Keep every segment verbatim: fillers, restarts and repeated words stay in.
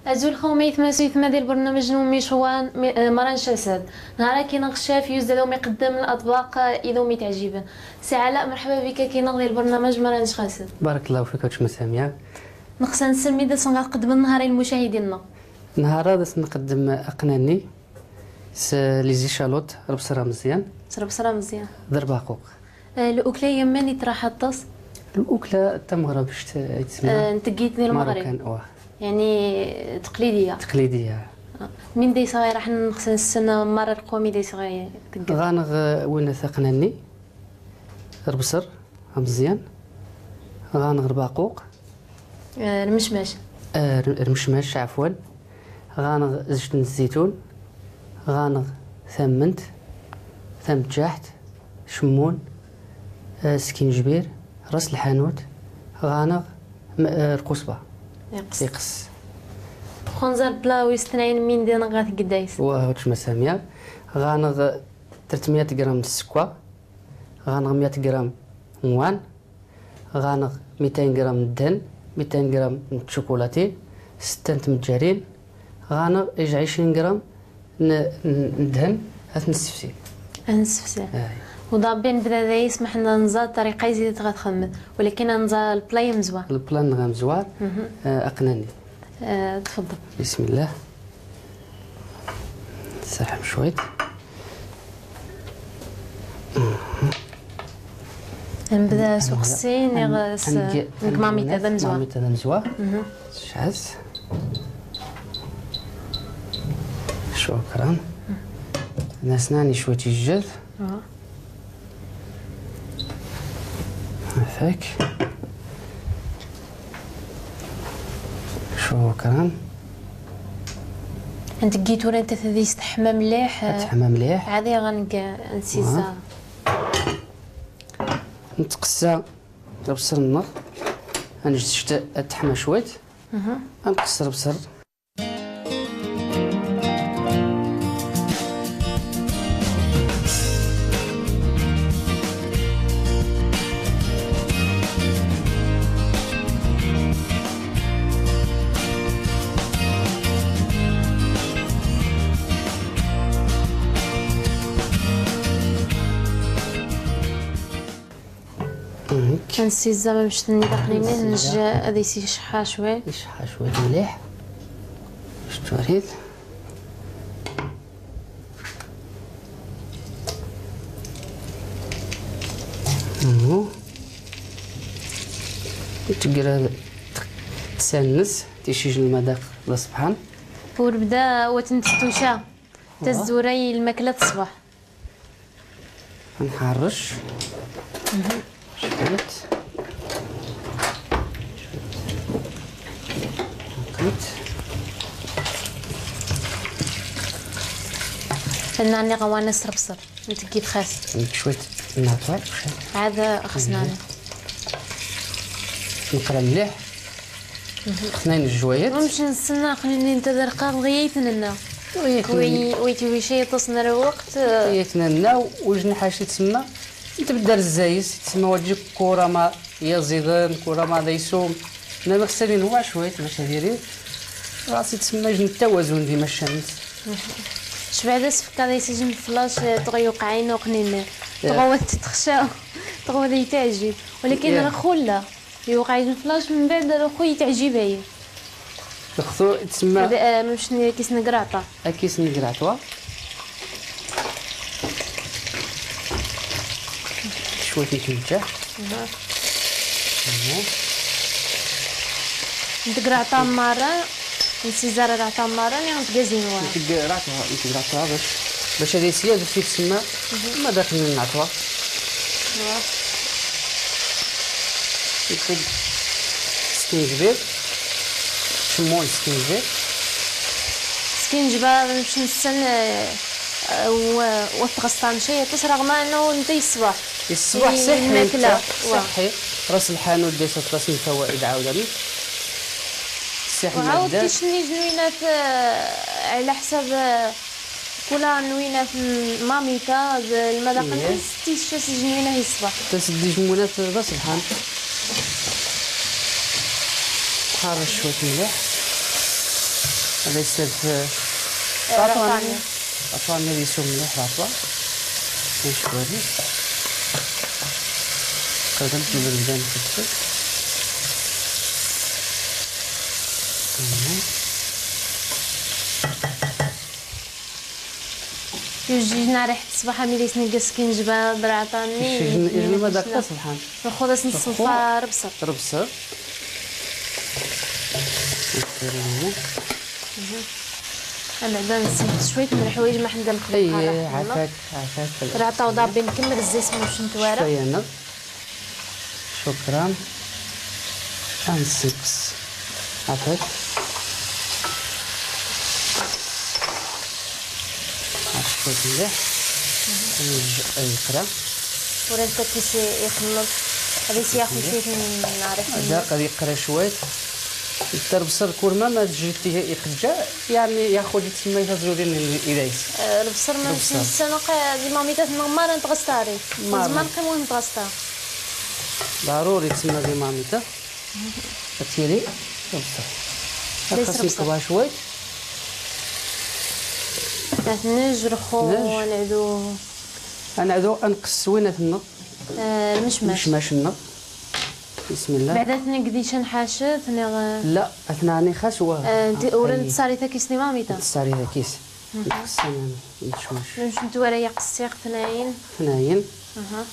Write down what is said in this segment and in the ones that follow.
Azul xawmi, tmasu itma di lbernamaj n ummi cwan, mi-, eh, mara ncasad. Nhara kinɣ cchaf yuzad ad-wmi qddm laṭbaq, eh, id-wmi tɛjibn. Si Ɛla, mrḥba bik kinɣ di lbernamaj mara ncasad. Barakallahu fik a wtma Samiya. Nɣs ad nsmmi d-asnɣ ad qddmn nhara i lmucahidin-nɣ. Nhara d-asnqddm aqnani s les échalotes, rbṣr amẓyan. S rbṣr amẓyan. D rbaquq. Eh, lukla yamman itraḥ aṭas? Lukla tamɣrbict, eh, ittsma. Eh, n tgit di lmɣrib. Marocaine, wa. Yaɛni, taqlidiya. Taqlidiya. Ah, min da isɣa iraḥ nɣs ad nsn mara lqumi da isɣa tgit? Ɣanɣ, eh, winat aqnani, rbṣr amẓyan, ɣanɣ rbaquq, Eh, rmecmac. Eh, r-, rmecmac, ɛefwan. Ɣanɣ zjt n zzitun, ɣanɣ tammnt, tamǧaḥt, cmmun, eh, skinjbir, ras lḥanut, ɣanɣ m-, eh, lqusba. Iqs. Iqs. Xunẓar pla wis tnayn min di nɣa tgdayt. Wa, a wtma Samiya. Ɣanɣ trt myat gram n sskkar, ɣanɣ myat gram n wan, ɣanɣ mitayn gram n ddhn, mitayn gram n tcukulati, stta n tmǧǧarin, ɣanɣ ij ɛicrin gram n, n, n ddhn, ad t-nssefsi. Ad nssefsi. Ay. Uḍabbi nbda da ismaḥ ad nẓa ṭṭariqa izidat ɣa txdmd, walakin ad nẓa lpla amzwar. Lpla-nneɣ amzwar, mhm, eh, aqnani. Eh, tfḍḍl. Bismillah. Nserḥem cwiṭ. Nbda s uqessi, niɣ s, ngi-, ngi mamita d amzwar. Mamita d amzwar. Mhm. Cɛas. Cukran. Nasnani cwiṭ ijjed. Ah. Afak. Cukran. Ntggi tura anta tadist teḥma mliḥ. Ad teḥma mliḥ. Ɛad iɣ-, nsiza. Wa. Ntqessa rbṣr-nneɣ. Anjt cwiṭ ad teḥma cwiṭ. Mhm. Anqess rbṣr. Ad nsiza amect-nni d aqnini, ad nsiza. Nj-, ad is-iceḥḥa cwiṭ. Iceḥḥa cwiṭ mliḥ. Cwiṭ. Uhu. Tggra tsannes, ticijn lmadaq d aṣebḥan. Ur bda wat n tettuca. Wa. Tazzura i lmakla d ṣṣbeḥ. Ad nḥerrec. Mhm. Cwiṭ. Cwiṭ. Ad nɛni ɣ-, wanna s rbṣr. Ntggi txas. Cwiṭ. Nɛṭwa. Ɛad xas nɛni. Nqra mliḥ. Xtnayn jjwayet. Mc nsenna aqnini n taderqa ɣ yaytn-nna. Wi, wi twici iṭṭsen ar lweqt. Yaytn-nna, u jnḥac itsemma. Ntbdda ar zzay-s, itsemma wajib kurama yaẓiḍen, kurama da isum. Nna ɣ sani nwa cwayt, maca diri. Ɣas itsemma jn tawazun di macan-is. Cbeɛ da sfka da isijn flac, tɣ yuqɛin uqnini. Tɣ wa txca, tɣ wa da itɛjib. Walakin rxulla. Yuqeɛ-d lflac, mbeɛd rxu yetɛjib-ayi. Rxu itsemma. Ad, eh, mc n-, akis n graṭa. Akis n graṭa. Cwayt n tmeččaḥt. Aha. Aha. N tgraṭa marra. Nsiza ara d-ɛṭa marra, niɣ n tgazin wa? N tgraṭa, n tgraṭa, bac, bac ad isyad f itsemma, ma daxel n nɛeṭwa. Wa. Nxid skinjbir, cemmun skinjbir. Skinjbir, mc nsen, eh, eh, wa, wa tɣesṭan cay, tis raɣma annahu nta yesbeḥ. Yesbeḥ, i, ṣiḥḥi, lmakla, nta, wa. Ṣiḥḥi. Ras lḥanut d-isas ras n fawaid ɛawdan. Ṣiḥḥi. Uɛawd madda. Tis n ijenwinat, eh, ɛla ḥsab, eh, kula nwinat n mamita, d lmadaqen, iye. Tis, tis cas ijenwinat i ṣṣbeḥ. Tis d ijenwinat d aṣebḥan. Tḥerrec cwayt mliḥ. هذا يستف. آه، رطواني. رطواني. رطواني اللي يسوم مليح، رطوة. مش كويس. قدم تجيب البداية نكتب. يوجينا ريحة الصباح، ميليس نقص كنجبة، برعطاني. يجي المذاق تاع الصباح. ناخذ اسم الصنفار بصل. بصل. انا بعدا نسيت شويه من الحوايج ما حنا نخدم. اي، عافاك، عافاك. راه عطاو ضابين نكمل الزيت من شنو توارا. شويه نغ. شكرا. غنسقس. عافاك. عافاك مليح. نج-، يقرا. ولا انت كيسي يخلط. هذه سياخو شوية من نعرف. هذا قد يقرا شوية. التربصة الكورمة ما تجي تيه يقجا، يعني ياخد تسمى يفزورين إليس. آه، البصر ما نسينا قا-، دي مامي تاع النغمار نتغسطاري. مار. زمان قيمون نتغسطا. ضروري تسمى دي مامي تاع. أتيري. البصر. خاصني كبار شوي. نجرخو، نج. نعدو. أنا عدو أنقص وين أثنى. آه، المشماش. المشماش النغ. بسم الله. بعد أثنى قديش نحاشث، نغ- لا، أثنى أني خاس و- آه، انت أولا أي. نتصاري ثاكيس ني ماميتا. نتصاري ثاكيس. نقص أنا المشماش. مش انت ولا يقصيق ثناين. ثناين. أها.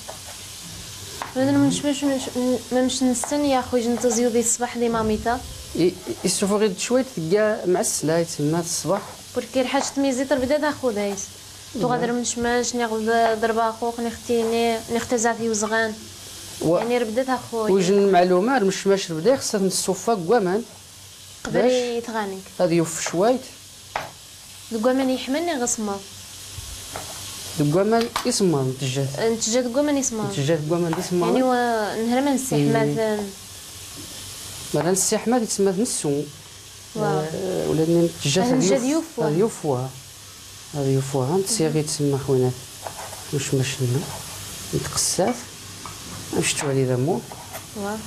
مثلا مش، مش، مش، ما مش نستني يا خويا، انت زيودي الصباح دي ماميتا. إي، إي، السفرة شوية تلقى معسلة، يتسمى الصباح. بركي الحاجة تميزي تربدة تاخذ هايس. تغادر مشماش، ناخذ ضربة خوخ، نختيني، نختزع في وزغان. و-، يعني ربدت أخوي. وجن المعلومة، المشماش ربدا خصها نصوفها قوامان. قبل باش يتغانق. هذا يوف شويت. دقوامان يحملني غصمة. دقوامان يسمر، نتجه. نتجه دقوامان يسمر. نتجه دقوامان يسمر. يعني و-، نهر ما نسيح إيه. مثلا. مثلا السيح ما تسمى نسو. واو. آه، ولاني نتجه أنا هذا نجد يوف-، يوفوا. هذا يوفوا. هذا يوفوا، ها، نتسيغي تسمى خوينات. مش مشنا. نتقساف. مش توالي ذمو. واو.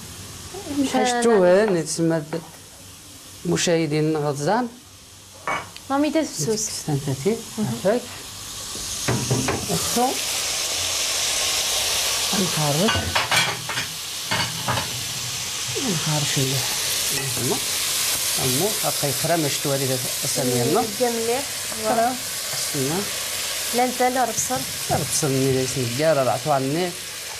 مش هشتوهن، تسمى د-، مشاهدين غزان. مامي تفسوس. كستان تاتي. هاك. أخو. نخرج. نخرج اللي. أمو. أمو. هاكا يقرا ما شتو هذيك أسامي لنا. يبقى مليح. قرا. استنى. لا نتا لا ربصر. لا ربصر مني ليس نقارا، لا عطوا عني.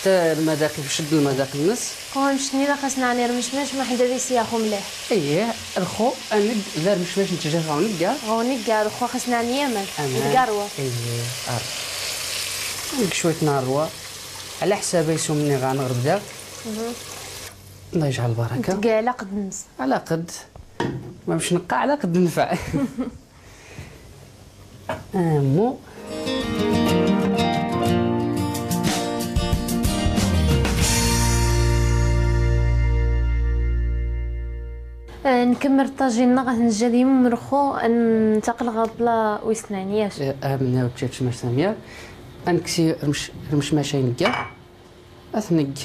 حتى المذاق يشد المذاق النس. قوم شني لا خاصنا نرمش ماش ما حدا بيسياخو مليح. ايه، الخو، أنا دار مش ماش نتجه غونقا. غونقا، الخو خاصنا نيامك. أنا. نتقاروا. ايه، أر. عندك شوية نار روا. على حساب يسومني غنغرب دا. الله يجعل البركة. نتقى على قد النس. على قد. ما مش نقع على قد النفع. أمو. آه، نكمل الطاجين نغ نجا ديما مرخو ننتقل غابلا ويسنانياش. آه، من هاو تشيتش مش سامية. أنكسي رمش، رمش ماشي نجا. أثنج.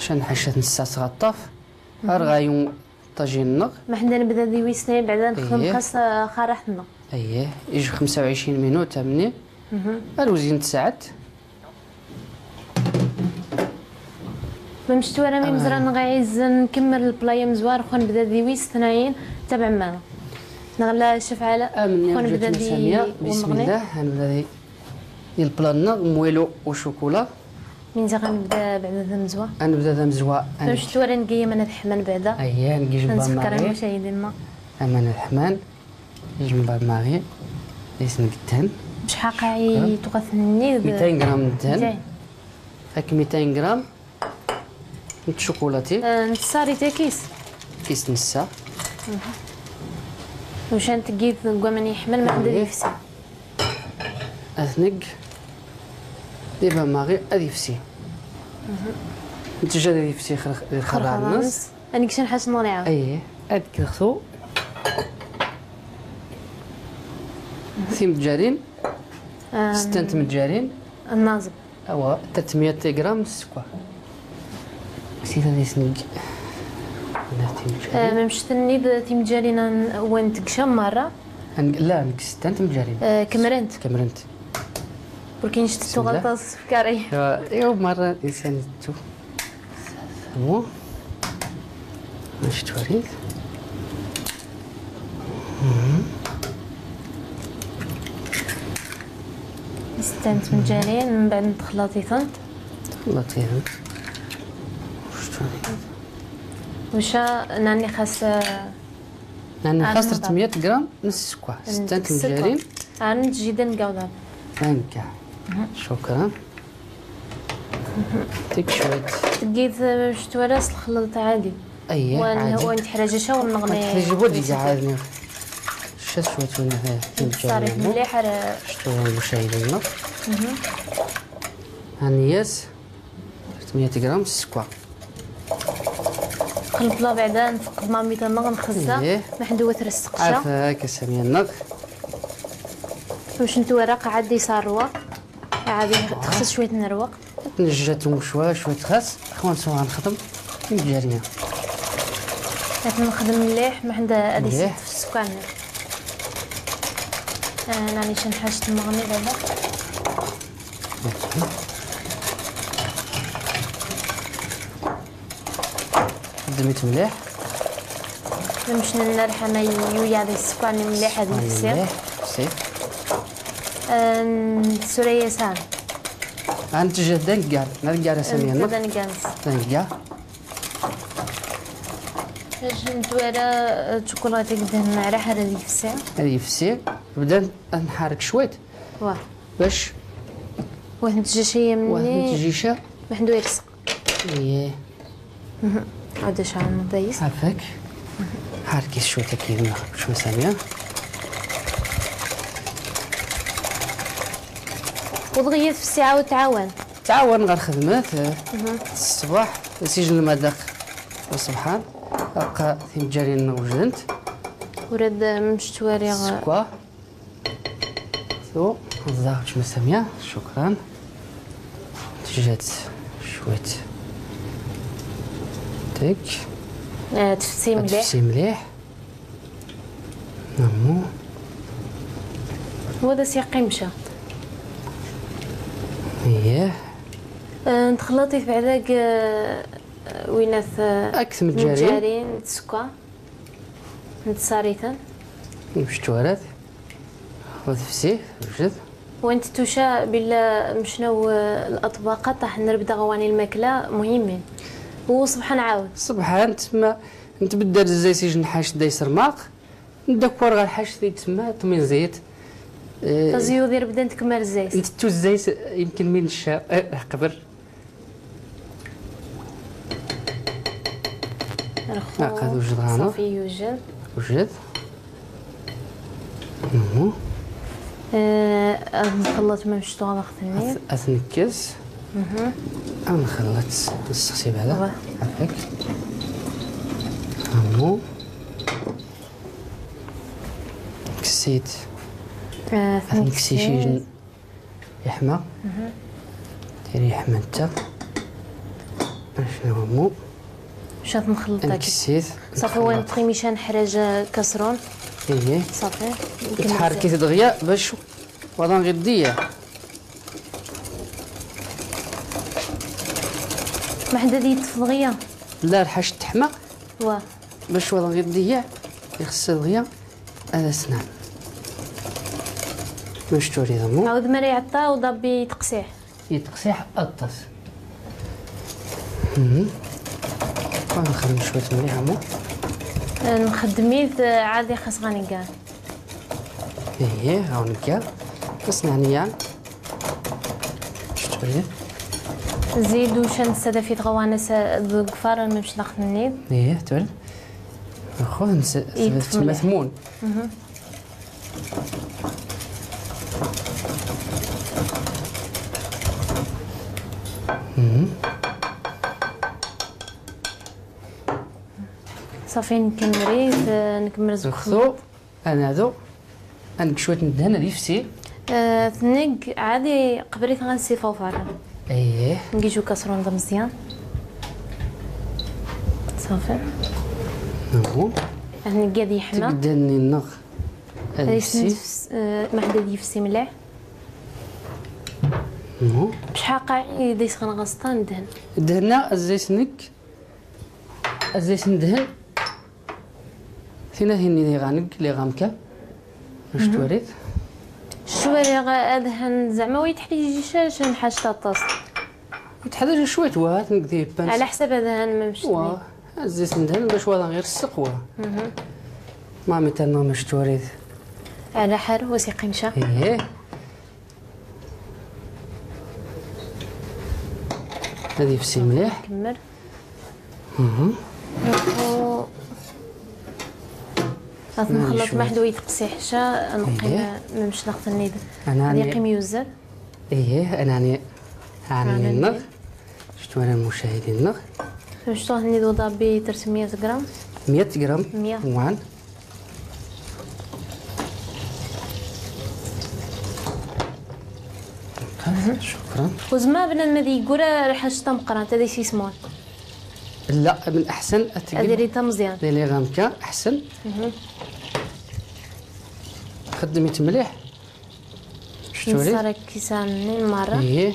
عشان حشة نساس غطاف. أرغايون طاجين نغ. ما حنا نبدا دي ويسناي بعدا نخدم إيه. خاص، آه، خارحنا. ايه، يجي خمسة وعشرين مينوت مني. مهم. الوزين تساعد. ما مشتو انا مين آه. زرا نغيز نكمل البلايا مزوار خو نبدا دي ويس ثناين تبع ماما. نغلا شفعلة. آه، من خو نبدا دي سامية. بسم الله، هنبدا دي. البلان نغ مويلو وشوكولا. من زغا نبدا بعدا ذا مزوا. نبدا ذا مزوا. مشتو انا نقيم انا الحمان بعدا. اييه، نقيم نسكر المشاهدين ما. أمان الرحمن، جنب ماغي، ليس نقتن. بشحال قاعي تغثني ب ميتين غرام ندهن. ميتين. هاك ميتين غرام نت شوكولاتي. آه، نت ساري تا كيس. كيس نسا. مشان تقيد قوة من يحمل ما عنده يفسي. أثنق. ديبا ماغي أذيفسي. نتجا أذيفسي خرخ-، خرخرانس. أنا كشان حاس نوريعة. أيه. أد كرخو. ثيم تجارين. آم. ستنت متجارين. النازب. أوا، تلتمية غرام سكر. سيتا ديسنج. Mimc tnnid timjarin wan tgcam marra? La, nkst ant timjarin. Kmrnt. Kmrnt. Ur kinc ttuɣalṭ sfkari. Iwa marra insan ittu. Mimc twarid. Stant timjarin, mbaɛd ntxlaṭ-itent. Ntxlaṭ-itent. Uca nani xas, nani xas tretmya gram n ssukka. Stant timjarin. Arn tjida n gawdab. Anka. Cukran. Tik cwit. Tgid cwit wara s lxlaṭ ɛadi. Wan tḥraǧ aca ur nɣni. Tḥraǧ bud iga ɛadi. Cwit cwit wina. Tṣarif mliḥ ar. Cwit wara mucahidin. Aniyas. Tretmya gram ssukka. Qlb la bɛda nfqd mamit-nɣ nxzza. Maḥnd wa trssq ca. Afak a samya-nɣ. Mc ntwara qɛad isarwa. Ɛadi txsd cwit n rwq. Nja tmcwa cwit xas. Xwan swa nxdm. Njarya. Ad nxdm mliḥ maḥnd ad isd ssukka-nɣ. Nani cnḥac tmɣni bɛda. Ddmit mliḥ. Mc nnar ḥama yuya di ssukka-nni mliḥ ad ifsi. Mliḥ, fsi. N tsura yasan. Ant tjah d aneggar, n aneggar a samya-nɣ. D aneggar. D aneggar. Acu ntwara tcukulat i gdhan mɛraḥ ad ifsi. Ad ifsi. Bdan ad nḥark cwit. Wa. Bac. Wa tjica yamni. Wa tjica. Maḥnd wa irsq. Iye. Ada caɛn dayis. Afak. Ḥarkit cwit akid-nɣ cwit a samya. Wḍɣ yid f ssaɛa u tɛawan. Tɛawan ɣer xedmet. S ṣṣbaḥ. Sijn lmadaq. Wa ṣṣbḥan. Aqqa timjarin-nɣ wjdnt. Ur ad mc twariɣ. Ssukka. Su, ẓaɣ cma samya, cukran. Tjat cwit. Tik. Tfsi mliḥ. Tfsi mliḥ. Namu. Wa d as-yaqqim ca. Iyah. Ntxlaṭ-it bɛda g winat. Ak tmǧarin. Tmǧarin, tsukka. Ntsar-iten. Mc twarat. Wa tfsi, wjed. Wa nttuca billa mcnaw laṭbaq aṭaḥ nrbda ɣwani lmakla muhimmin. Uṣbḥan nɛawd. Ṣbḥan tma ntbddal zzay s ijnḥac da isrmaq. Ndakkwar ɣer ḥac di tma tminẓit. Taẓyuḍ irbdan tkmar zzay. Ntttu zzay s imkn min cca qbr. Aqad wjed ɣaneɣ. Ṣafi yujed. Wjed. Ad nxllt ma mc tuɣ ad aɣ-tnnid. Ad t-nkkes. Ad nxllt. Nssexsi bɛda. Afak. Amu. Kksit. Ad nkkes ijn. Iḥma. Tiri iḥma ntta. Acnu amu. Cat nxllt akk. Ad nkksit. Ṣafi, wa nṭqi mica nḥraǧ kasrun. Ihi. Ṣafi. Tḥarkit dɣya bac waḍan ɣiddiya. Maḥnd ad iṭṭf dɣya. La rḥac teḥma. Wa. Bac waḍan ɣiddiya. Ixṣṣi dɣya. Ad as-nɛam. Mc turiḍ amu. Ɛawd mara iɛṭṭa uḍabbi itqsiḥ. Itqsiḥ aṭas. Ad nxdem cwit mliḥ amu. Nxeddem-it ɛadi xas ɣa ngan. Ihi, ɣa ngan. As-nɛam yan. Mc turiḍ. Zid uca nsadaf-it ɣawan as deg ufar mc daxtnnid. Ihi, turiḍ. Xud nsadaf-it mliḥ. Ṣafi, nkmr-it, nkmr zxu. Anadu, ad neg cwit n ddhn ad ifsi. Tneg ɛadi qbrit ɣa nsifaw farra. Ihi. Ngi ju kasrun d amẓyan. Ṣafi. Ahu. Ad neg ad yeḥma. Tig ddhan-nni-nneɣ. Ad yefsi. Ad yefsi, eh, meḥd ad yefsi mliḥ. Ahu. Bcḥaqqa i d-isɣen ɣas ṭṭan ddhan. Ddhan-a, azzayt-nnek. Azzayt n ddhan. Tina hin i ɣa neg, li ɣa mka. Acu twarit? Cwari adhan zeɛma wa yetḥeǧǧiǧ ca, ca n ḥaǧa aṭas. Yetḥeǧǧiǧ cwiṭ wa, ad neg di pans. Ɛla ḥsab adhan ma mc. Wa, azzayt n ddhan bac wa ɣir sseq wa. Mhm. Mami tanna ma acu twarit? Ɛla ḥal, wa s-iqqim ca. Ih. Ad yefsi mliḥ. Kemmel. Mhm. Ad t-nxelleḍ maḥd wa yetqsiḥ ca, ad neqqim memc daxel-nni. Ad yeqqim yuzzel. Ih, anani. Ɛnani-nneɣ. Acu twara lmucahidin-nneɣ? Memc tuɣ-nni d uḍabbi tresmya gram. Mya gram. Mya. Wan. Cukran. Uzma bnadem ad yeggura lḥaǧa tameqqrant, ad is-ismun. La, min aḥsen ad tgid. Ad irid tamẓyant. Di liɣamka, aḥsen. Mhm. Xeddem-it mliḥ. Cturi? Nṣara kisan-nni merra. Ih.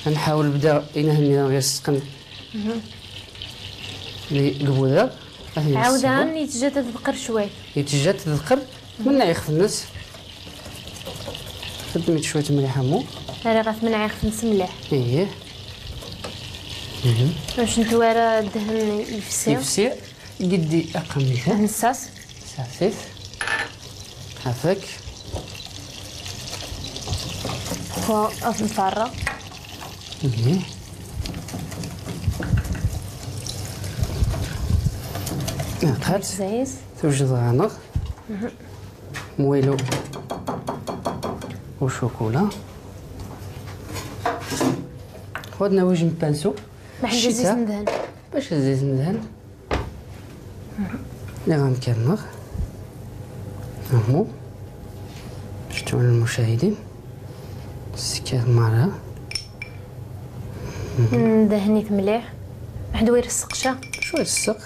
Ad nḥawel bda inahen-nni ɣir sqen. Mhm. Li lbuda. Ɛawdan, yetja tadqer cwayt. Yetja tadqer. Menneɛ ixef-nnes. Xeddem-it cwayt mliḥ a mu. Ara ɣef menneɛ ixef-nnes mliḥ. Ih. Mhm. Bac ntwara ddhen yefsi. Yefsi. Giddi aqamit. Nessas. Safit. Afak. Wa ad nfarreɣ. Mhm. Aqat. Zayis. Tujed ɣaneɣ. Mhm. Mwilu. Ucukula. Xod nawi jim pansu. Maḥn ccita. Bac aziz ndhan. Li ɣa mkan-nneɣ. Amu. Ctun lmucahidin. Skat mara. Ndehn-it mliḥ. Ḥed wa irsseq ca. Cwayt sseq.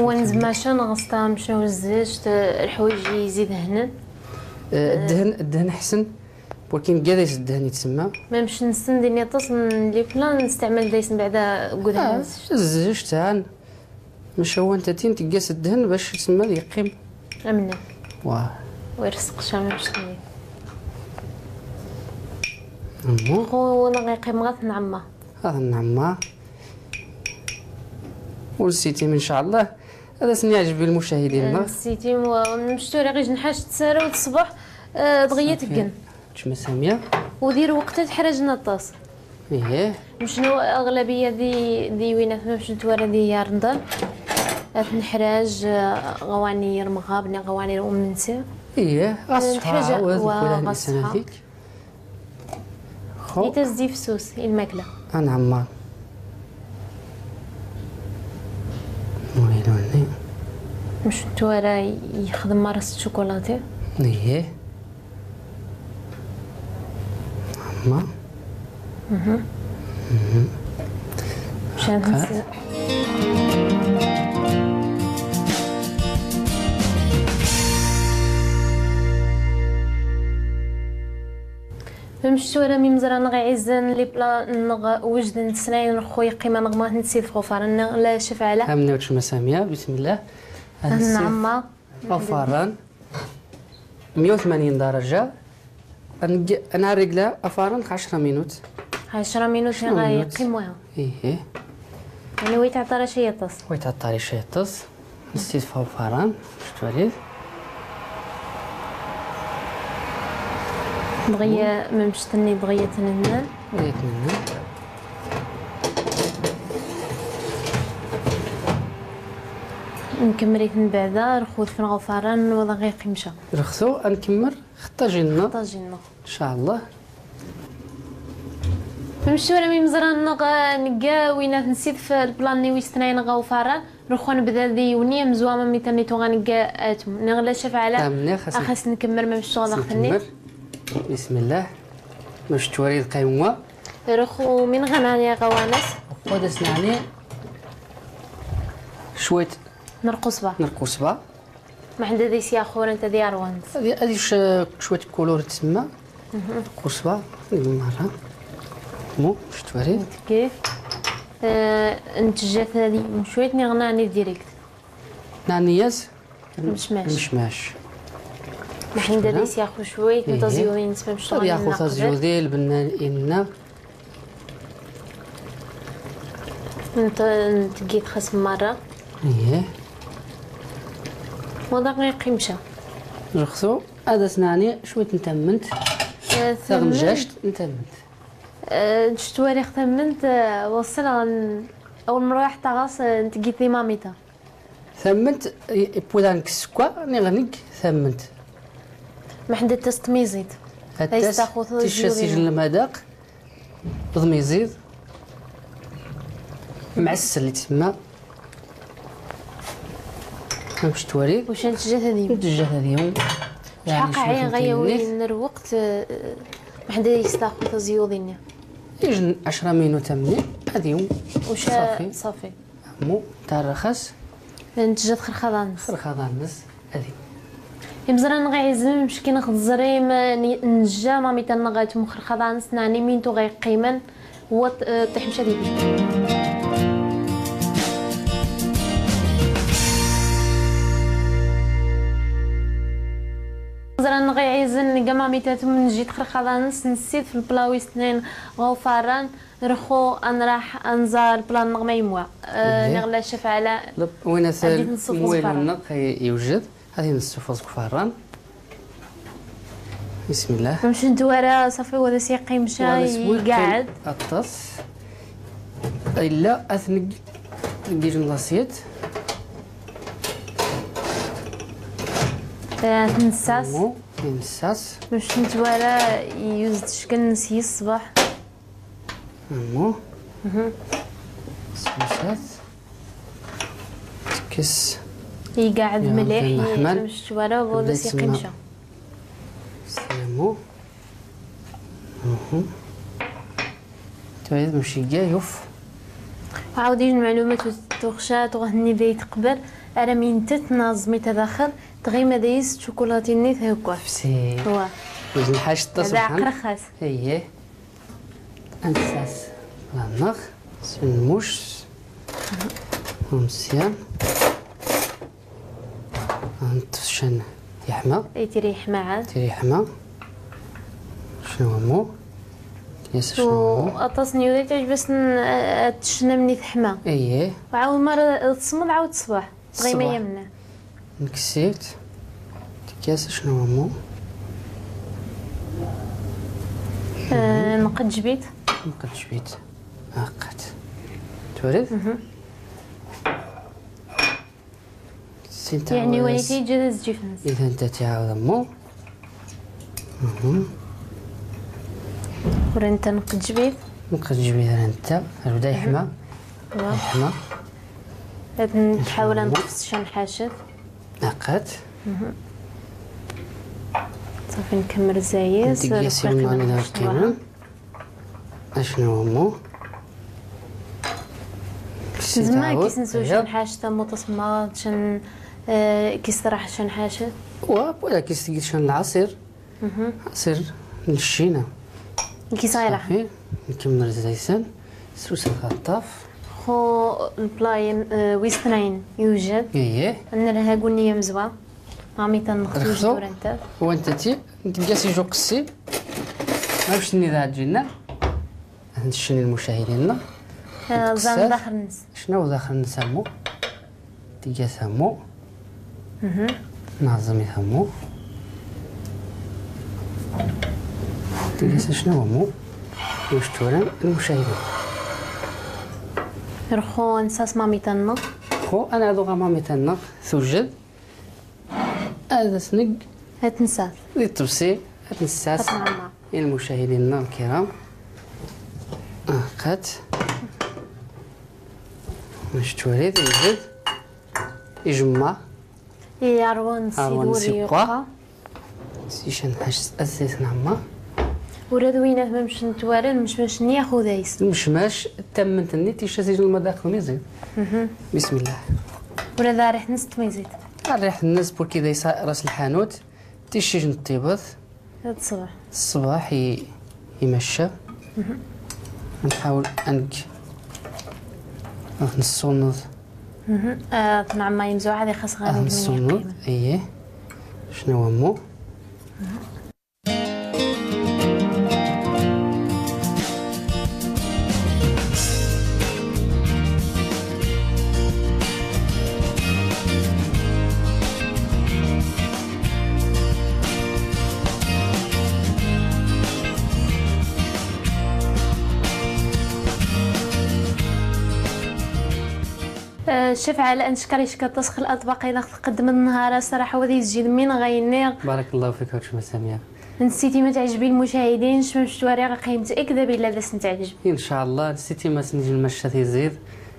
Wa nzma ca neɣ s tamca uzzect, lḥwayj izi dehnen. Eh, ddhen, ddhen ḥsen. Wakin gad-is ddhen itsemma. Memc nssen din iṭas n liplan nsteɛmal daysen beɛda gudhan. Ah, zzejt tan. Maca wa ntatin tggas ddhen bac itsemma ad yeqqim. Amna. Wa. Wa irsseq ca memc-nni. Ammu. Xo neɣ iqqim ɣa t-nɛemma. Ɣa t-nɛemma. Ur nsitim, in ca Allah. Ad asen-yeɛǧeb i lmucahidin-nneɣ. Nsitim, wa, mc tura ɣij nḥac tsara u tṣbeḥ, eh, dɣiya teggen. Tecma Samia. U di lweqt-a teḥraǧen aṭas. Ih. Mc nu aɣlabiya di, di winat memc ntwara di Ramaḍan. Ad neḥraǧ, eh, ɣawani rmɣab, neɣ ɣawani ummensi. Ih, ɣas ṣṣeḥḥa, wa ɣas ṣṣeḥḥa. Xo. Itazdi fsus i lmakla. Anɛemmer. Ur iluni. Mc tura yexdem mara s tcukulati. Ih. Anɛemmer. Mhm. Mhm. Mc ad nsi- Memc tura mi mẓra-nneɣ iɛizzen, lipla-nneɣ wejden, tesnayin n xo yeqqim-aneɣ ma ten-nsid f ɣufaran-nneɣ la cefɛala. Amni wečma Samia, bismillah. Ad nsid f ɣufaran. Mya u tmanyin daraja. Ad neg-, ad nrregla afaran x ɛecra minut. Ɛecra minut. Ɛecra minut. Yeqqim wiha. Ih. Yeɛni wa itɛeṭṭar ca iṭṭes. Wa itɛeṭṭar ca iṭṭes. Nsid f ɣufaran, ctwarid. Dɣiya, memc-nni dɣiya tnennan. Dɣiya tnennan. Nkemmr-iten beɛda, rxu-t f ɣufaran, wa ɣa iqqim ca. Rxu-t, ad nkemmr x ṭṭajin-nneɣ. X ṭṭajin-nneɣ. Ncallah. Memc tura mi mẓra-nneɣ, eh, negga wina t-nsid f lplan-nni wis tnayin ɣ ɣufaran, rxu ad nbda di wini, amzwar ma mitan i tuɣa negga atum. Neɣ la cefɛala, ax as-nkemmr memc tuɣa daxel-nni. Bismillah. Memc twarid qaywa. Rxu min ɣa nɛni ɣ wanas. Rxu ad as-nɛni. Cwayt n rqusba. N rqusba. Mḥend ad is-yaxur anta ad yarwan. Ad, ad ic-, cwayt kulur tsemma. Rqusba. Mara. Mu, cwayt. Kif. Eh, ntjjat ad cwayt niɣ nani direct. Nani-yas. Mcmac. Mcmac. Mḥend ad is-yaxu cwayt n taẓyudin. Ad yaxu taẓyudin, lbenna inna. Nta, nta git xas mara. Ih. Wada ɣiqimca. Rxsu, ad as-nani cwayt n tammnt. Eh, taɣnjajt n tammnt. Eh, cwayt wariɣ tammnt, eh, wṣṣl ɣ-, awal mra ruḥ taɣas, eh, nta git di mamita. Tammnt, i-, iwwiḍ-aɣ sskkar, niɣ neg tammnt. Mḥend ad tas tmiẓiḍ. Ad tas ticcas ijellem hadaq, d tmiẓiḍ. Mɛessel i tsemma. Amek twaliḍ? Wac ntjjat ad yum. Ntjjat ad yum. Cḥal ɣ-yawi n lweqt, eh, mḥend ad is-taxu taẓyudin-nni? Ijn ɛecra minut amni, ad yum. Wac. Ṣafi. Ṣafi. Mu, tarrax-as. Ntjjat xerxaḍa-nnes. Xerxaḍa-nnes, adi. Imẓran-nneɣ iɛizen, mckinn xeẓrim, n-, njja mamita-nneɣ tmxerxaḍa-nnes, nani mintu ɣa iqqimen, wa, eh, tiḥmca di. Imẓran-nneɣ iɛizen, njja mamita tmnjjit xerxaḍa-nnes, nsit f lpla wis tnayn ɣa ufarran, Rxu, ad nraḥ ad nẓer lpla-nneɣ ma yemwa. Eh, niɣ la cef ɛla. Win atan mwilu-nneɣ yewjed, ad t-nessufeẓ deg ufarran. Bismillah. Mcent wara, ṣafi, wada s-iqqim ca, iqeɛɛed. Aṭas. Illa ad t-neg-, neg-, n laṣyat. Eh, ad t-nessas. Ad t-nessas. Mcent wara, yuzd ckn s-yi ṣṣbeḥ. Ammu. Smusat. Tekkes. Iqeɛɛed mliḥ, mcent wara, wala s-iqqim ca. Slammu. Twaliḍ mcigga yuf. Ɛawd ijn lmɛlumat u tuɣ ca, tuɣ henni bdayt qbel, ara m-intett, naẓmi ta daxel, tɣima dayes tcukulati-nni thegga. Fsi. Wa. Ijn lḥac ṭṭas. Hada aqrxas. Iyyeh. Ad nessas lpla-nneɣ s lmuc. Umsyan. Ad neṭṭef ccan yeḥma. Itri yeḥma ɛad. Itri yeḥma. Cnu ammu. Yes, cnu ammu. Aṭas n yudi teɛǧeb-asen, eh, ad tecna mni teḥma. Iyyeh. Ɛawd mara tṣemmeḍ, ɛawd ṣṣbeḥ. Tɣima yamna. Nkessit. Tikyas cnu ammu. Eh, nqeǧbit. Nqeǧbit. Aqqat. Twaliḍ? Mhm. Sint. Yeɛni wani tijja d azǧif-nnes. Idan ta tiɛawd ammu. Mhm. Ur anta nqeǧbit. Nqeǧbit anta. Rud yeḥma. Wa. Yeḥma. Ad nḥawel ad nṭfes ca n lḥacet. Aqqat. Mhm. Ṣafi nkemmel zayes. Ntegga siwel mani d-iqqimen. Acnu ammu. Zma kis nsu ca n lḥacet ammu ṭṭas ma ca n, eh, kis traḥ ca n lḥacet. Wa, wala kis tgit ca n lɛaṣir. Mhm. Ɛaṣir n lccina. Kis ayra. Ṣafi, nkemmel zaysen. Srusa taṭṭaf. Xo lpla, eh, wis tnayn yujed. Iyyeh. Nrha gunni amzwa. Mami tanneɣ tujed ur anta. Wa anta ti, ntegga s iju qessi. Ma biex nni d ɛǧinna. Ad ncni lmucahidin-nneɣ. Eh, ẓan daxel-nnes. Cnu daxel-nnes ammu. Tiga tammu. Mhm. Nɛẓem i tammu. Tiga s acnu ammu. Mcent wara lmucahidin. Rxu ad nsas mamita-nneɣ. Rxu ad nɛdu ɣer mamita-nneɣ tujed. Ad as-neg. Ad nsas. Di ṭṭebsi ad nsas. Ad nɛemmer. I lmucahidin-nneɣ lkiram. Aqqat. Mcent wara tujed. Ijemma. Iṛwan s iṛwan s iwwa. S ican ḥac s azayt n ɛemma. Ula d winat ma mcent wara, lmecmac-nni yaxud ayes. Lmecmac, tammant-nni, ticat ijn lmadaq miẓid. Mhm. Bismillah. ولا دا ريح نس تميزيت؟ ريح نس بوركي دا يسا راس الحانوت. تيشيج نطيبث. هاد الصباح. الصباح ي-، يمشى. نحاول أنك نصونض. آه، نعم، ما يمزوع هذه خاص غالي. نصونض، إيه. شنو هو مو؟ آه، الشيف علاء، نشكر يشكر تصخ الأطباق إلى قدم النهار، صراحة وذي الزين من غيني. بارك الله فيك أوتشمة سميرة. نسيتي ما تعجبي المشاهدين، شمم شتواري غا قيمت إكذا بلا بس نتعجب. إن شاء الله، نسيتي ما سنجي المشة في زيد.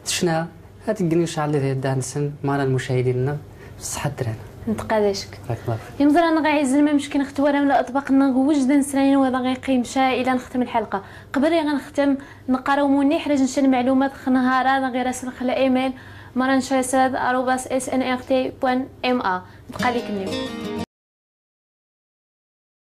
تشنا، هاتقني إن شاء الله ذي دانسن، مارا المشاهدين نغ، بصحة درانا. نتقادشك. بارك الله فيك. يمزر أنا غا عزل ما مشكل نختوار من الأطباق نغ وجدا سنين ولا غا قيم شاء إلى نختم الحلقة. قبل غا نختم، نقراو موني حرج نشان معلومات خنهارا غير راسل خلا إيميل، مارا نشرسد أروباس إس إن إر تي بوان إم أ. نتقاليك النيو.